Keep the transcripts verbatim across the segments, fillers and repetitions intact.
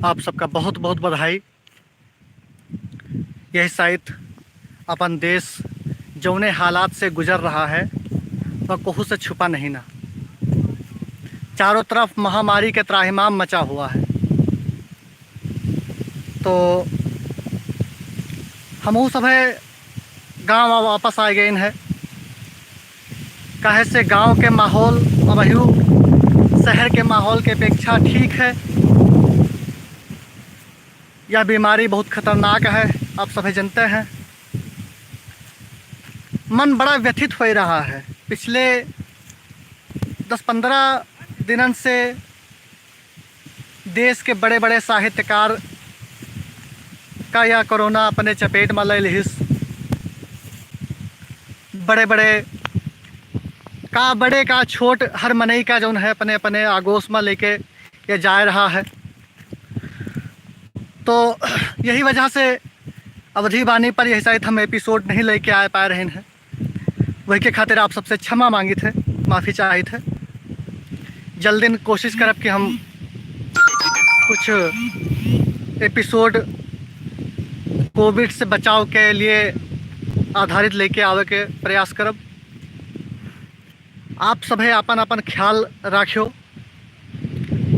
आप सबका बहुत बहुत बधाई। यही साइत अपन देश जौने हालात से गुजर रहा है, वह कहू से छुपा नहीं ना। चारों तरफ महामारी के त्राहिमाम मचा हुआ है। तो हमहू सभे गाँव वापस आ गए हैं, काहे से गाँव के माहौल अबहियो शहर के माहौल के अपेक्षा ठीक है। यह बीमारी बहुत खतरनाक है, आप सभी जानते हैं। मन बड़ा व्यथित हो रहा है। पिछले दस पन्द्रह दिनन से देश के बड़े-बड़े साहित्यकार का यह कोरोना अपने चपेट में ले लिहिस। बड़े-बड़े का, बड़े का छोट, हर मनई का जौन है अपने, अपने आगोश में लेके ये जाए रहा है। तो यही वजह से अवधी बानी पर यही साइत हम एपिसोड नहीं लेके आए पाए रहे हैं। वही के खातिर आप सबसे क्षमा मांगित है, माफी चाहित है। जल्दी कोशिश करब कि हम कुछ एपिसोड कोविड से बचाव के लिए आधारित लेके आवे के प्रयास करब। आप सभे आपन आपन ख्याल राखियो।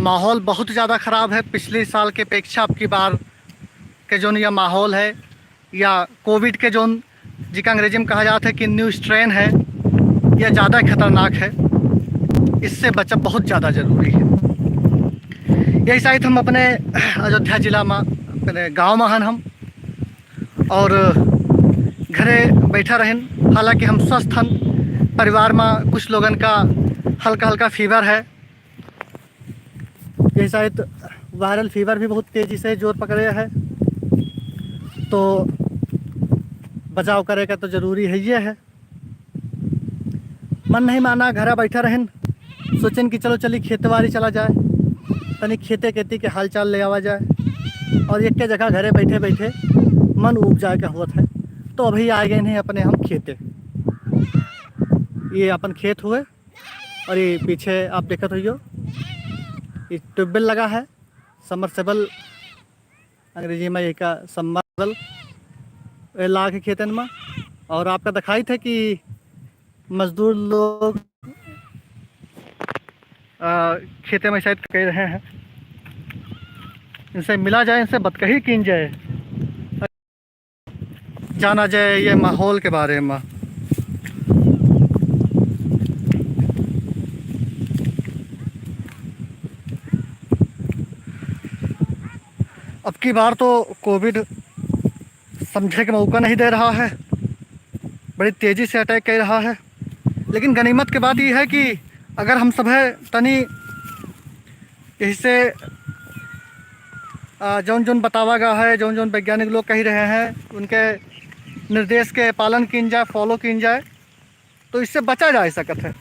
माहौल बहुत ज़्यादा खराब है। पिछले साल के अपेक्षा अब की बार के जौन यह माहौल है या कोविड के जौन जिका अंग्रेजी में कहा जाता है कि न्यू स्ट्रेन है, यह ज़्यादा खतरनाक है। इससे बचब बहुत ज़्यादा ज़रूरी है। यही साइत हम अपने अयोध्या जिला में, अपने गाँव में हन हम, और घरे बैठा रहन। हालांकि हम स्वस्थ हन, परिवार में कुछ लोगन का हल्का हल्का फीवर है। यही साइत वायरल फीवर भी बहुत तेजी से जोर पकड़े है, तो बचाव करे का तो जरूरी है ये है। मन नहीं माना, घरा बैठा रहन, सोचन कि चलो चली खेतवारी चला जाए, तनी खेते खेती के हालचाल ले आवा जाए, और एक के जगह घरे बैठे बैठे मन उब जाए का होत है। तो अभी आ गए हैं अपने हम खेते। ये अपन खेत हुए, और ये पीछे आप देखत होइयो, ये ट्यूबवेल लगा है, सबमर्सिबल, अंग्रेजी में एका सबमर्सिबल, ये लाग है खेतन में। और आपका दिखाइत है कि मजदूर लोग, आ, खेते में शायद कह रहे हैं, इनसे मिला जाए, इनसे बतकही कीन जाए, जाना जाए ये माहौल के बारे में। अब की बार तो कोविड समझे के मौका नहीं दे रहा है, बड़ी तेजी से अटैक कर रहा है। लेकिन गनीमत के बात ये है कि अगर हम सभे तनी यही से, आ, जौन जौन बतावा गया है, जौन जौन वैज्ञानिक लोग कह रहे हैं, उनके निर्देश के पालन कीन जाए, फॉलो कीन जाए, तो इससे बचा जा सकत है।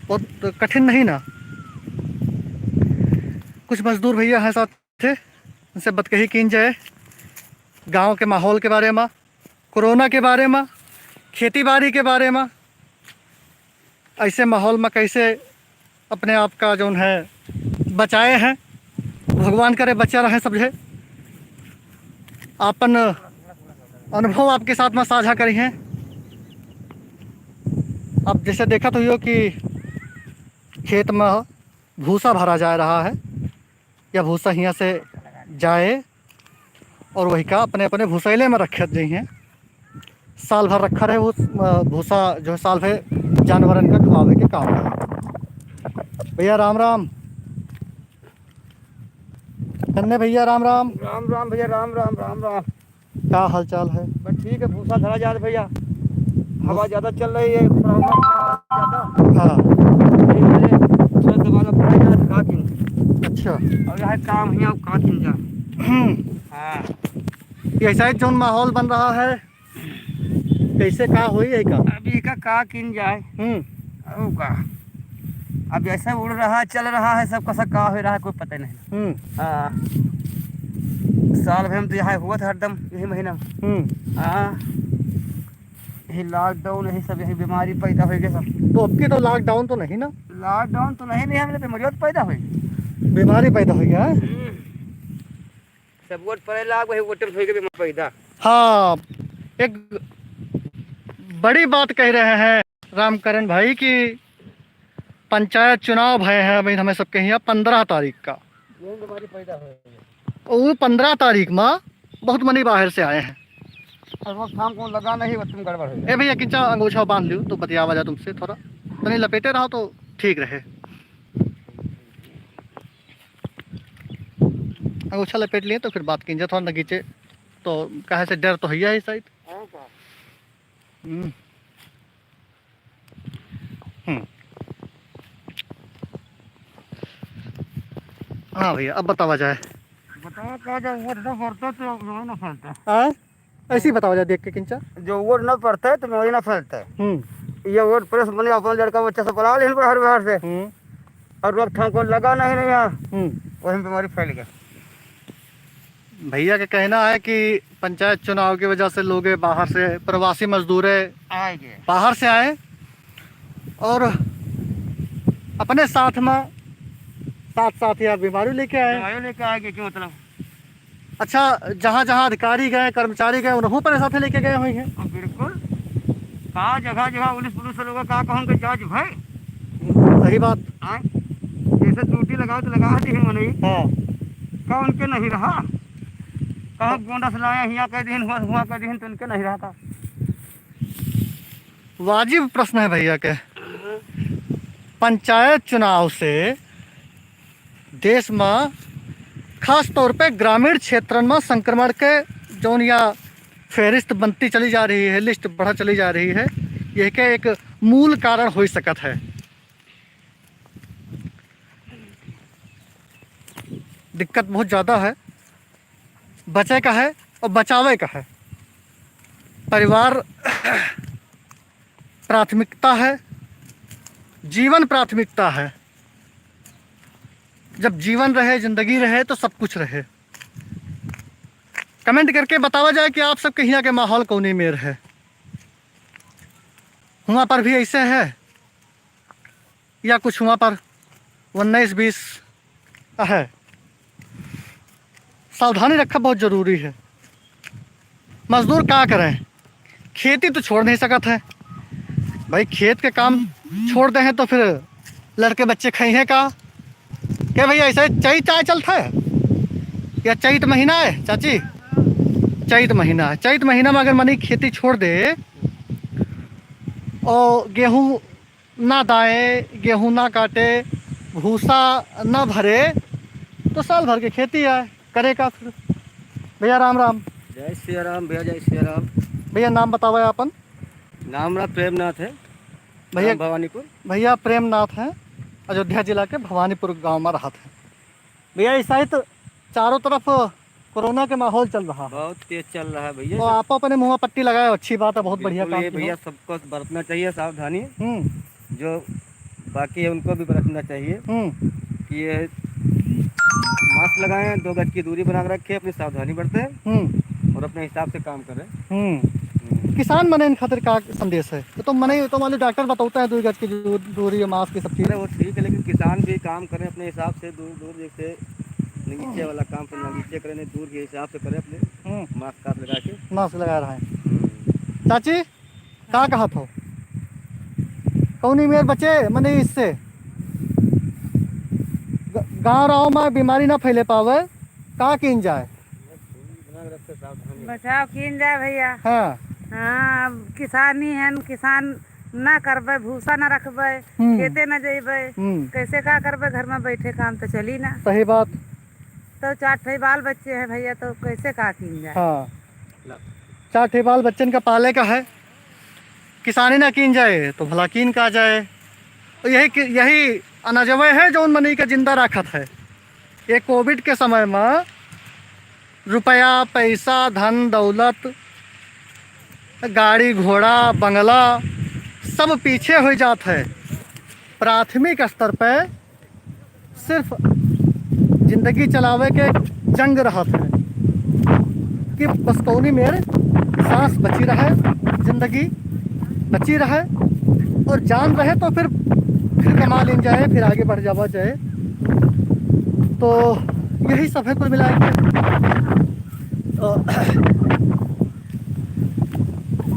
बहुत कठिन नहीं ना। कुछ मजदूर भैया हैं साथ थे, उनसे बतकही कीन जाए गाँव के माहौल के बारे में, कोरोना के बारे में, खेती बाड़ी के बारे में, ऐसे माहौल में कैसे अपने आप का जौन है बचाए हैं। भगवान करे बचा रहे सब है। आपन अनुभव आपके साथ में साझा करी हैं। आप जैसे देखत हुइयो कि खेत में भूसा भरा जा रहा है, या भूसा हियाँ से जाए और वही का अपने, अपने भूसैले में रखत जइहें। साल भर रखा रहे वो, अ, भूसा जो है साल भर जानवरन का खवावे के काम है। भैया राम राम। कन्ने भैया राम राम। राम राम भैया, राम राम, राम राम। का हाल चाल है? बस ठीक है, भूसा धरा जात भैया, हवा भूस- ज्यादा चल रही है, थोड़ा हवा ज्यादा। हाँ। ये मेरे थोड़ा दबाना पड़ा जात, का किन। अच्छा। और यह काम हियाँ, का किन जा। हम्म। हाँ। ये शायद जौन माहौल बन रहा है, कैसे का होई है का? अभी का, का किन जाए। हम्म। और का, अब जैसे उड़ रहा है, चल रहा है, सब कसा का हो रहा है, कोई पता नहीं। हम्म। हाँ, साल भर में तो यहाँ हुआ था हरदम, यही महीना में। हम्म। हाँ, यही लॉकडाउन, यही सब, यही बीमारी पैदा हो गया सब। तो अब की तो लॉकडाउन तो नहीं ना? लॉकडाउन तो नहीं, नहीं, हमने बीमारी तो पैदा हुई। बीमारी पैदा हो गया है? हम्म। सब वोट पड़े लाग, वही वोट में होई के बीमारी पैदा। हाँ, एक बड़ी बात कह रहे हैं रामकरण भाई कि पंचायत चुनाव भए हैं अभी हमें सबके हियाँ पन्द्रह तारीख का। यही बीमारी पैदा हो रही है। वो पन्द्रह तारीख मा बहुत मनी बाहर से आए हैं। और वो काम को लगा नहीं, वो तुम गड़बड़ हो जाए। ए भैया, किंचा अंगोछा बांध लियो तो बतियावा जा तुमसे थोड़ा। तनी लपेटे रहो तो ठीक रहे। अंगोछा लपेट लिए तो फिर बात कीजिए थोड़ा नगीचे, तो कहे से डर तो है ही शायद। और का? हम्म। हम्म। हाँ भैया, अब बतावा जाए। बतावा का जाए, वोट ना पड़ता तो वही ना फैलता। हाँ? ऐसे ही बतावा जाए देख के किंचा। जो वोट ना पड़ता है तो वही ना फैलता है। हम्म। ये वोट प्रेस बने अपना लड़का बच्चा से पढ़ा लेन बाहर, बाहर से। हम्म। और रोकथाम को लगा नहीं, नहीं यहाँ। हम्म। वही बीमारी फैल गया। भैया का कहना है कि पंचायत चुनाव की वजह से लोग बाहर से, प्रवासी मजदूर है, आएंगे। बाहर से आए और अपने साथ में, साथ साथ या बीमारी लेके आए। बीमारी लेके आएंगे, क्यों मतलब? अच्छा, जहाँ जहाँ अधिकारी गए, कर्मचारी गए, उन्हों पर साथ लेके गए हुए हैं। हाँ, बिल्कुल। का जगह जगह पुलिस, पुलिस लोग का कहूँ के जांच भाई। सही बात। हाँ? जैसे ड्यूटी लगाओ तो लगा दी है मनई। हाँ। का उनके नहीं रहा? कहाँ गोंडस लाए, हियाँ कह दीन, हुआ, हुआ कह दीन, तो उनके नहीं रहता। वाजिब प्रश्न है भैया के। पंचायत चुनाव से देश में खास तौर पे ग्रामीण क्षेत्रन में संक्रमण के जौन या फेहरिस्त बनती चली जा रही है, लिस्ट बढ़ा चली जा रही है, यह के एक मूल कारण हो सकत है। दिक्कत बहुत ज़्यादा है। बचे का है और बचावे का है। परिवार प्राथमिकता है, जीवन प्राथमिकता है। जब जीवन रहे, जिंदगी रहे, तो सब कुछ रहे। कमेंट करके बतावा जाए कि आप सबके हियाँ के माहौल कौनी मेर है। हुआँ पर भी ऐसे है या कुछ हुआँ पर उन्नीस बीस है। सावधानी रखब बहुत जरूरी है। मजदूर का करें, खेती तो छोड़ नहीं सकत है भाई, खेत के काम छोड़ दे हैं तो फिर लड़के बच्चे खइहें का? क्या भैया, ऐसे चैत आए चलता है या चैत महीना है चाची? चैत महीना है। चैत महीना में अगर मनई खेती छोड़ दे और गेहूँ ना दाए, गेहूँ ना काटे, भूसा ना भरे, तो साल भर के खेती आए, करे का फिर? भैया राम राम। जय सिया राम भैया, जय सिया राम। भैया नाम बतावा आपन। नाम ना प्रेमनाथ है। भैया राम भवानीपुर। भैया प्रेमनाथ हैं, अयोध्या जिला के भवानीपुर गांव में रहत हैं। भैया इस साइड चारों तरफ कोरोना के माहौल चल रहा है। बहुत तेज चल रहा है भैया तो सब। आप अपने मुँह पट्टी लगाए, अच्छी बात है, बहुत बढ़िया बिल्कुल काम ये किया। भैया सबको बरतना चाहिए सावधानी। हम्म। जो बाकी है उनको भी बरतना चाहिए हम्म। कि ये मास्क लगाएं, दो गज की दूरी बना के रखें, अपनी सावधानी बरतें हम्म। और अपने हिसाब से काम करें। हम्म। हम्म। किसान मने इन खातिर का संदेश है? तो मने, तो मान लो डॉक्टर बताता है दो गज की दू-, दूरी, मास्क, ये सब चीज़। अरे वो ठीक है, लेकिन किसान भी काम करें अपने हिसाब से, दूर दूर जैसे नीचे वाला काम तो नीचे करें, नहीं दूर के हिसाब से करें अपने हम्म। मास्क कास्क लगा के। मास्क लगा रहा है। हम्म। चाची, का कहत हो? कौनी मेर बचे, मने इससे ग-, गाँव राव में बीमारी ना फैले पावे, का कीन जाए? बचाव कीन जाए भैया। हाँ। हाँ, अब किसानी है, किसान ना करबे, भूसा ना रखबे, हम्म। खेते ना जइबे, हम्म। कैसे का करबे? घर में बैठे काम तो चली ना। सही बात। तो चार ठे बाल बच्चे हैं भैया, तो कैसे का कीन जाए? हाँ, चार ठे बाल बच्चन का पाले का है, किसानी ना कीन जाए तो भला कीन का जाए। तो यही कि-, यही अनाजवे है जौन मनई के जिंदा राखत है। ये कोविड के समय में रुपया, पैसा, धन, दौलत, गाड़ी, घोड़ा, बंगला सब पीछे हो जात है। प्राथमिक स्तर पे सिर्फ जिंदगी चलावे के जंग रहत है कि बस कौनी मेर सांस बची रहे, जिंदगी बची रहे और जान रहे तो फिर, फिर कमा लीन जाए, फिर आगे बढ़ जावा जाए। तो यही सब है कुल मिला के। अ,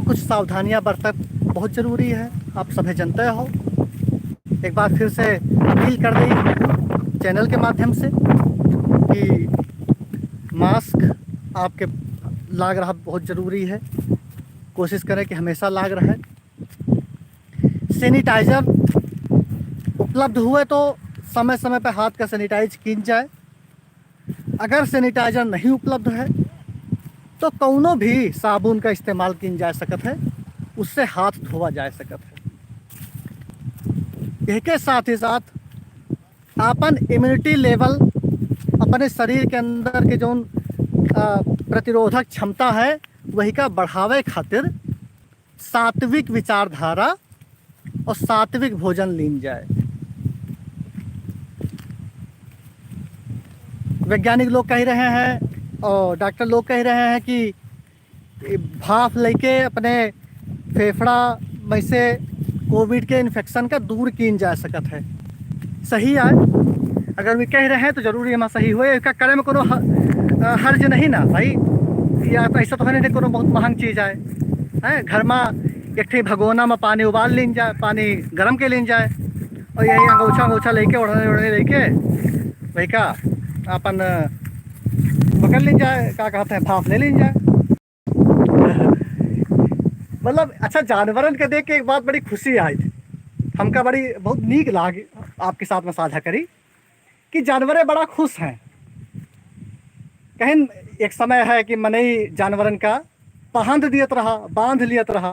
कुछ सावधानियां बरतब बहुत जरूरी है, आप सभे जनते हो। एक बार फिर से अपील कर देई channel के माध्यम से कि mask आपके लाग रहा बहुत जरूरी है, कोशिश करें कि हमेशा लाग रहे। Sanitizer उपलब्ध हुए तो समय समय पर हाथ का sanitize कीन जाए। अगर sanitizer नहीं उपलब्ध है तो कौनो भी साबुन का इस्तेमाल कीन जा सकत है, उससे हाथ धोवा जा सकत है। यही के साथ ही साथ आपन immunity level, अपने शरीर के अंदर के जौन, अ, प्रतिरोधक क्षमता है, वही का बढ़ावे खातिर सात्विक विचारधारा और सात्विक भोजन लीन जाए। वैज्ञानिक लोग कह रहे हैं और डॉक्टर लोग कह रहे हैं कि भाप लेके अपने फेफड़ा में से COVID के infection का दूर कीन जा सकत है। सही आए, अगर वे कह रहे हैं तो जरूरी हमारा सही हुए। इसका करे में कोनो ह-, अ, हर्ज नहीं ना भाई, या तो ऐसा तो है नहीं कोनो बहुत महंग चीज आए, हैं? घर में एक ठे भगोना में पानी उबाल लीन जाए, पानी गरम के लीन जाए, और यही अंगोछा अंगोछा लेके, ओढ़ने ओढ़ने लेके, वही का अपन, अ, पकड़ लीन जाए, का कहते हैं, भाप ले लीन जाए। मतलब, अच्छा, जानवरन के देख के एक बात बड़ी खुशी आई, हमका बड़ी बहुत नीक लाग आपके साथ में साझा करी कि जानवरे बड़ा खुश हैं। कहीं एक समय है कि मनई जानवरन का पहंद दियत रहा, बांध लियत रहा,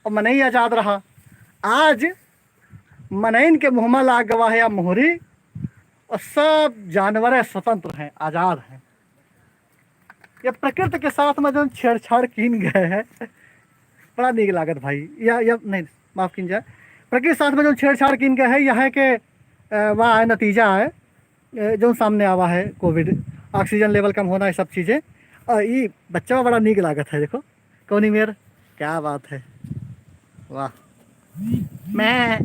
और मनई आजाद रहा। आज मनइन के मुँह में लाग गवा है या मोहरी, और सब जानवर स्वतंत्र हैं, आजाद हैं। ये प्रकृति के साथ में जौन छेड़छाड़ कीन गए हैं, बड़ा नीक लागत भाई। या, या नहीं, माफ कीन जाए, प्रकृति के साथ में जौन छेड़छाड़ कीन गए हैं, यहाँ के, अ, वह है नतीजा है, अ, जौन सामने आवा है, COVID, oxygen level कम होना, ये सब चीजें। और ये बच्चा बड़ा नीक लागत है, देखो कौनी मेर, क्या बात है, वाह। मैं,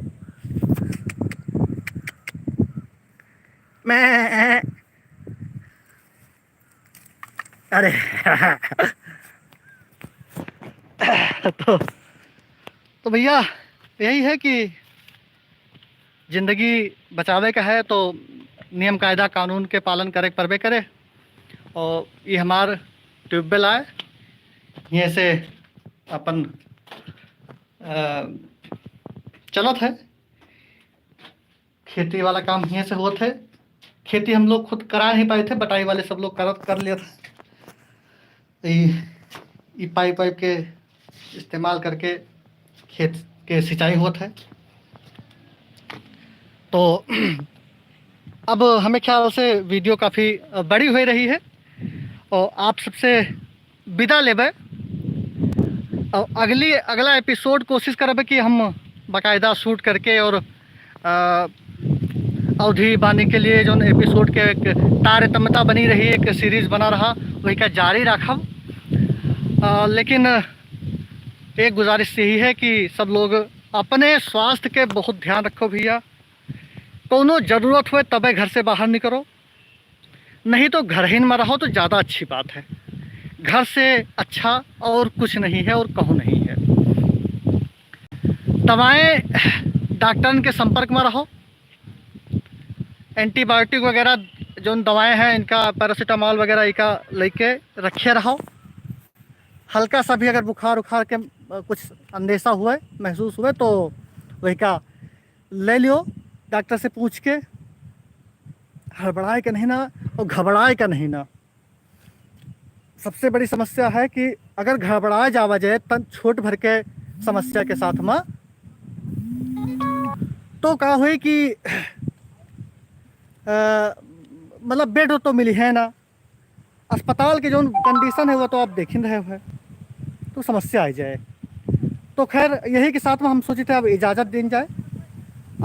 मैं, अरे तो, तो भैया, यही है कि जिंदगी बचावे का है तो नियम कायदा कानून के पालन करे के परबे करे। और ये हमार ट्यूबवेल आए, ये से अपन, अ, चलत है, खेती वाला काम हियाँ से होत है। खेती हम लोग खुद करा नहीं पाए थे, बटाई वाले सब लोग कर, कर लिया था। ई, ई पाइप वाइप के इस्तेमाल करके खेत के सिंचाई होत है। तो अब हमें ख्याल से वीडियो काफ़ी बड़ी हो रही है और आप सबसे विदा लेबे। और अगली, अगला एपिसोड कोशिश करबे कि हम बाकायदा शूट करके और, अ, अवधी बानी के लिए जौन एपिसोड के एक तारतम्यता बनी रही, एक सीरीज बना रहा, वही का जारी रखब। अ, लेकिन एक गुजारिश यही है कि सब लोग अपने स्वास्थ्य के बहुत ध्यान रखो भैया। कौनो जरूरत हुए तबे घर से बाहर निकलो, नहीं तो घर ही में रहो तो ज़्यादा अच्छी बात है। घर से अच्छा और कुछ नहीं है और कहूँ नहीं है। दवाएं, डॉक्टरन के संपर्क में रहो, एंटीबायोटिक वगैरह जौन दवाएं हैं इनका, पैरासिटामोल वगैरह इका लेके रखे रहो। हल्का सा भी अगर बुखार उखार के, अ, कुछ अंदेशा हुए, महसूस हुए तो वही का ले लियो डॉक्टर से पूछ के, हड़बड़ाए के नहीं ना और घबराए के नहीं ना। सबसे बड़ी समस्या है कि अगर घबराए जावा जाए तन छोट भर के समस्या के साथ में, तो का होई कि, अ, मतलब बेड तो मिली है ना, अस्पताल के जौन कंडीशन है वो तो आप देखिन रहे हो, तो समस्या आ जाए। तो खैर यही के साथ में हम सोचे थे अब इजाज़त दीन जाए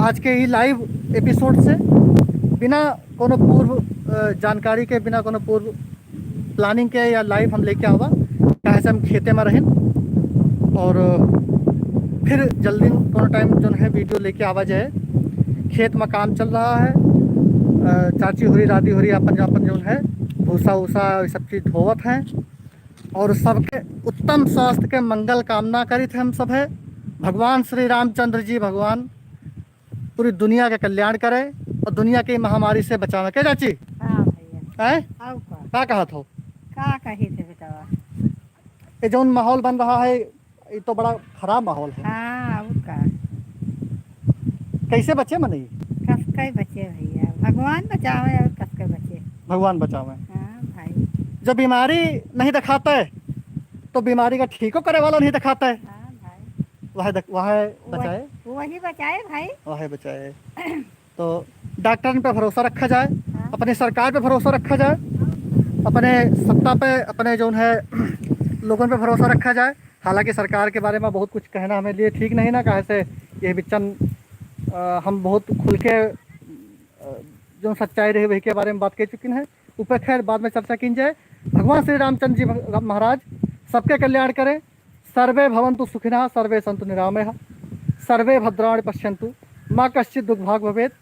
आज के ई लाइव एपिसोड से, बिना कोनो पूर्व, अ, जानकारी के, बिना कोनो पूर्व प्लानिंग के या लाइव हम लेके आवा, काहे से हम खेते में रहें और, अ, फिर जल्दी कोनो टाइम जौन है वीडियो लेके आवा जाए। खेत में काम चल रहा है, अ, चाची हुरी, दादी हुरी आपन, आपन जौन है भूसा उसा, ये सब चीज ढोवत हैं और सबके उत्तम स्वास्थ्य के मंगल कामना करित है हम सब है। भगवान श्री रामचंद्र जी भगवान पूरी दुनिया के कल्याण करे और दुनिया के महामारी से बचावे। के चाची? हाँ भैया। हैं? और का? का कहत हो? का कही थे बेटवा? ये जौन माहौल बन रहा है, ये तो बड़ा खराब माहौल है। हाँ, और का? कैसे बचे मनई? कस के बचे भैया, भगवान बचावे और कस के बचे। भगवान बचावे। हाँ भाई। जब बीमारी नहीं दिखाता है, तो बीमारी का ठीको करे वाला नहीं दिखाता है। हाँ भाई। वह दख-, वह वह-, बचाए। वही बचाए भाई। वह बचाए। तो डॉक्टरन पे भरोसा रखा जाए, हाँ। अपने सरकार पे भरोसा रखा जाए, अपने सत्ता पे, अपने जौन है लोगन पे भरोसा रखा जाए। हालांकि सरकार के बारे में बहुत कुछ कहना हमें लिए ठीक नहीं ना, काहे से ये बिच्चन, अ, हम बहुत खुल के, अ, जो सच्चाई रही वही के बारे में बात कह चुकिन है। ऊपर खैर बाद में चर्चा की जाए। भगवान श्री रामचंद्र जी भग-, महाराज सबके कल्याण करें। सर्वे भवन्तु सुखिनः, सर्वे सन्तु निरामयाः, सर्वे भद्राणि पश्यन्तु, माँ कश्चित दुख भाग भवेत।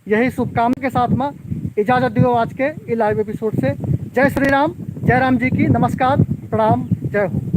यही शुभकामना के साथ माँ इजाजत दियो आज के ई live episode से। जय श्री राम, जय राम जी की, नमस्कार, प्रणाम, जय हो।